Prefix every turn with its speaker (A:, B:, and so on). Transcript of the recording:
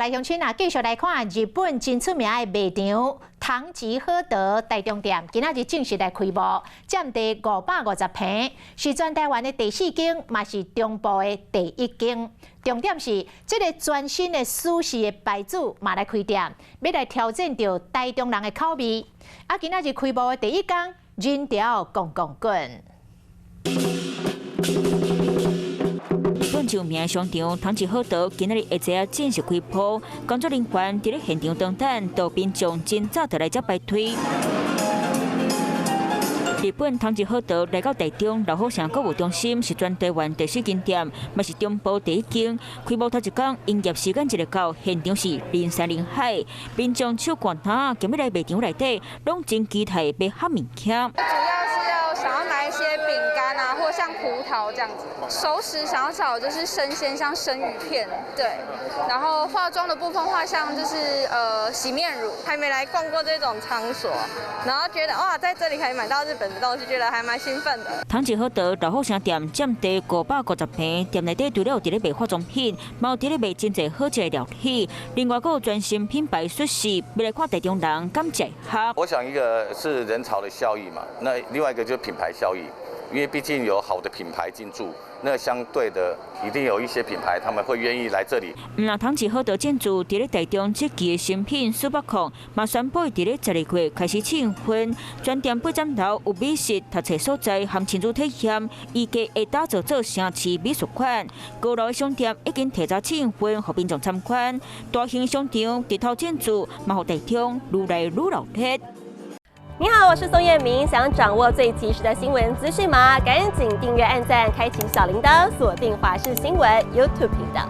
A: 來鄉親啊，繼續來看日本真出名的賣場唐吉訶德台中店，今仔日正式來開幕，佔地550坪，是全台灣的第四間，嘛是中部的第一間。重點是這个全新的壽司的牌子嘛來開店，欲來挑戰著台中人的口味。啊，今仔日開幕的第一工，人潮滾滾滾。
B: 日本著名商場唐吉訶德今仔日下晝正式開鋪，工作人員佇咧現場等等，都民眾真早就來遮排隊。日本唐吉訶德來到台中老虎城購物中心，是全台灣第四間店，嘛是中部第一間。開幕頭一工，營業時間一個到，現場是人山人海，民眾手掛籃，踮欲來賣場內底，攏真期待買好物件。
C: 主要是要想要買一些餅乾啊，或像葡萄這樣子。熟食想要找就是生鮮，像生魚片，對。然後化妝的部分話，像就是洗面乳。
D: 還沒來逛過這種場所，然後覺得哇，在這裡可以買到日本的東西，覺得還蠻興奮的。
B: 唐吉訶德老虎城店佔地550坪，店內底除了有佇咧賣化妝品，嘛有佇咧賣真濟好食的料理。另外，閣有全新品牌壽司，欲來看台中人敢食合。
E: 我想一個是人潮的效益嘛，那另外一個就是品牌效益，因為畢竟有好的品牌進駐，那相對的一定有一些品牌他們會願意來這裡。
B: 毋但唐吉訶德進駐佇咧台中這期的新品蘇北控，嘛宣布佇咧12月開始試營運，全店8層樓有美食、讀冊所在含親子體驗，預計會打造做城市美術館。高樓的商店已經提早試營運，予民眾參觀。大型商場日頭進駐，嘛予台中愈來愈熱鬧。
F: 你好，我是宋燕明。想掌握最及時的新聞資訊嗎？趕緊訂閱、按讚、開啟小鈴鐺，鎖定華視新聞 YouTube 頻道。